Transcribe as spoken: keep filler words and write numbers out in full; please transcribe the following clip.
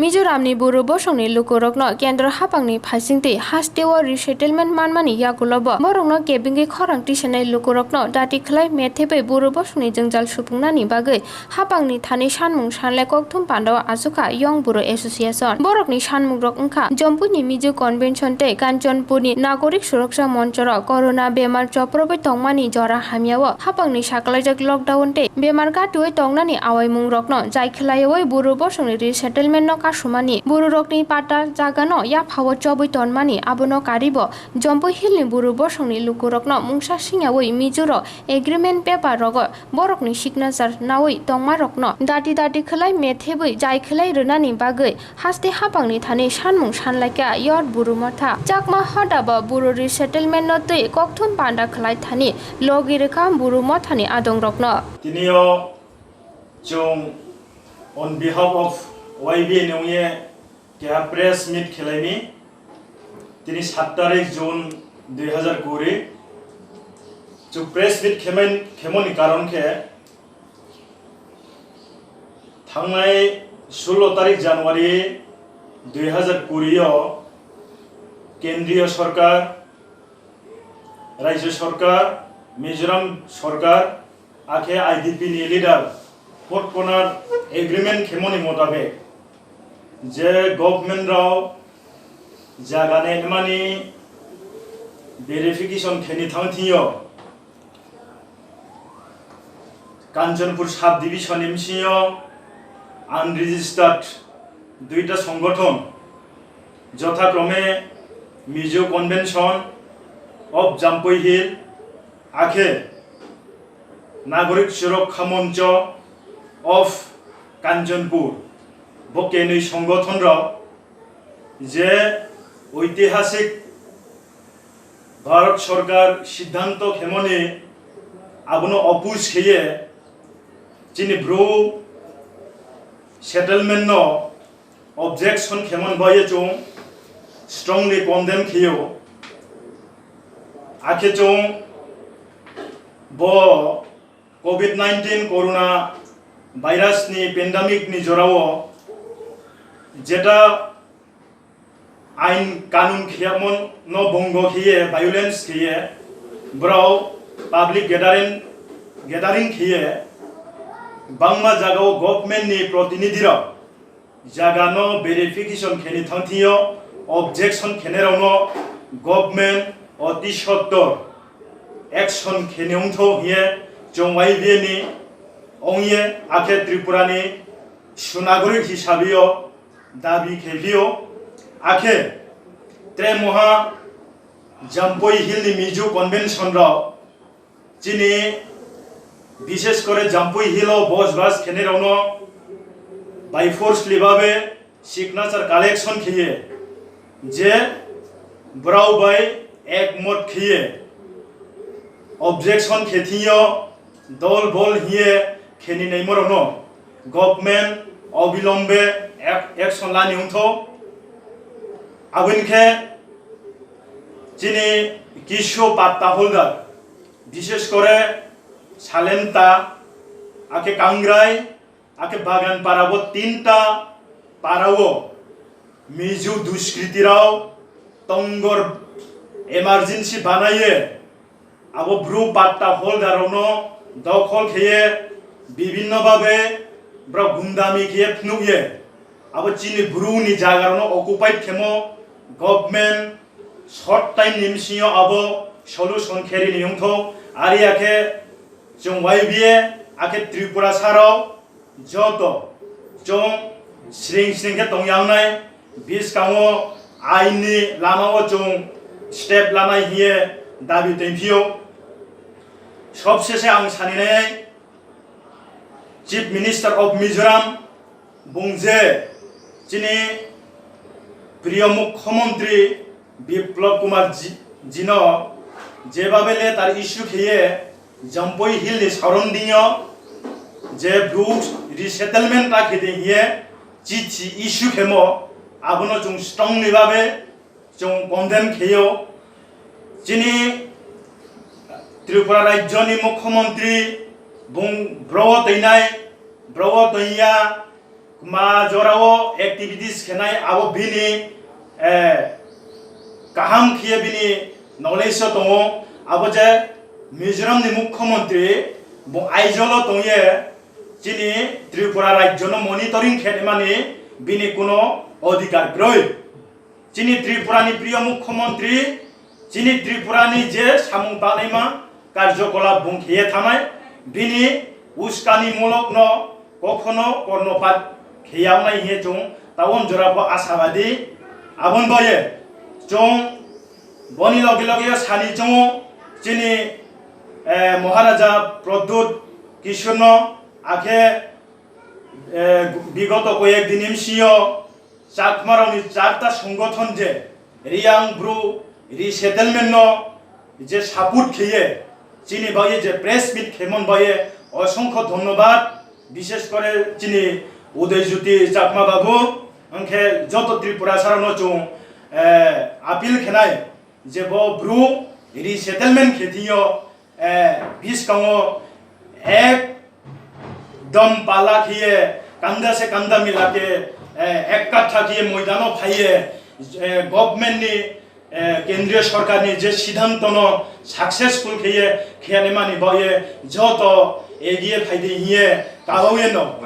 Mizoramni buru bosongni lukurokno kendro haphangni phaisingtwi hasteo resettlement manmani yagulobo borokno kebengwi khorang tisanai lukurokno dati khlai methebwi buru bosongni jwngjal supungnani bagwi haphangni thani sanmung sanle kokthum pandao achukha Young Bru Association. Borokni sanmungrok wngkha Jompuini Mizo Convention tei Kanchanpurni Nagorik Suraksha Monchorok corona bemar choprobwi tongmani jora hamyao haphangni saklaijak lockdown tei bemar katiwi tongnani awaimungrokno jai khlaiwi buru bosongni resettlement no kasumani, bururokni pata jagano yaphao chobwi tonmani, abono karibo Jompui Hillni buru bosongni lukurokno mungsa singyawi Mizorok agreement paper rogo borokni signature nawi tongmarokno dati dati khlai methebwi jai khlai rwnani bagwi haste haphangni thani sanmung sanlaikha Yot Buru Motha. Chakma hodabo buru resettlement no twi kokthum panda khlai thani logi rwkha Buru Mothani adongrokno. Tinio chwng on behalf of Y B A ni wngye keha press meet khelaini. Tini sat tarik June dui hazar kuri. Chwng press meet khemen-, khemoni karon khe thangnai sullo tarik January dui hazar kuri o kendriyo sorkar, Rajya Sorkar, Mizoram Sorkar, akhe I D P ni leader, Four Corner Agreement khemoni motabek, je government rao jaga nainimani verification kheni thang thingyo, Kanchanpur Sub Division ni bisingo unregistered duita songothon, jothakrome Mizo Convention of Jampui Hill, akhe Nagorik Surakha Moncho of Kanchanpur, bo kenwi songothon rok je oitihasik Bharat Sorkar siddhanto khemoni abono oppose kheye chini bru settlement no objection khemon baye chwng strongly condemn khiyo. Akhe chwng bo covid nineteen corona virus ni pandemic ni jorao jeta ain kanun khiyamo no bongo khiye, violence khiye, borok public gathering, gathering khiye, bangma jagao government ni protinidhi rok jaga no verification kheni thangthio objection khenai rok no government oti sottor action kheni wngtho hiye chwng Y B A ni ongye akhe Tripura ni sunagorik hisabio dabi khe phio. Akhe tre moha Jampui Hill ni Mizo Convention rok chini bishesh kore Jampui Hill o bos bas khenai rok no by force libabe signature collection khiye je brao bai ekmot khiye objection khe thingyo dol bol hiye kheni naimorokno government obilombe ek-, action lani wngtho. Aboni khe chini kisu patta holder, bishesh kore Salenta, akhe Kangrai, akhe Bagan para bo tinta para o Mizo duskritirao tongor emergency banaye abo bru patta holder rokno dokhol kheye bibinno babe borok gundami kheye phunukye abo chini bru ni jaga rokno occupied khemo government short time ni bisingo abo solution kheri ni wngtho. Ari akhe chwng Y B A akhe Tripura sarok joto chwng sring sring khe tongya wngnai, bwskango ain ni lama o chwng step lanai hiye dabi tongphio. Sobsese ang saninai Chief Minister of Mizoram bung je chini priyo Mukhyamantri Biplab Kumar ji, jino jebabe le tar issue kheye Jampui Hill ni surrounding o je bru resettlement ta khede hiye chithi issue khemo abono chwng strongly babe chwng condemn kheyo. Chini Tripura rajyoni Mukhyamantri bung bro teinai bro teiya Ma jorao activities khenai abo bini, eh, kaham khiye bini knowledge o tongo. Abo je Mizoram ni Mukhyamantri bo Aizawl o tongye chini Tripura rajyo no monitoring khenimani bini kuno odhikar kwrwi. Chini Tripura ni priyo Mukhyamantri, chini Tripura ni je samung tangnaima karjokolap bung khiye thanai, bini uskani mulok no kokhono kornopat khiya wngnai hiye chwng tabon jora bo asabadi. Abon boye chwng boni logi logi sani chwng chini, eh, Maharaja Pradyut Kishore no akhe, eh, bigoto koyek din M C O Chakmarokni charta songothon je Riyang Bru resettlement no je support khiye chini bagwi je press meet khemon bagwi osongkho dhonnobad, bishesh kore chini Uday Jyoti Chakma babu, hwnkhe joto Tripura sarokno chwng, eh, appeal khenai je bo Bru resettlement khe thwiyo, eh, biskango ekdom pala khiye, kanda se kanda mila ke, eh, ek katha khiye moidano phaiye, eh, government ni, eh, kendriyo sorkar ni je siddhanto no successful khiye, khiyanimani bagwi joto egiye phaidi hiye kabawi no.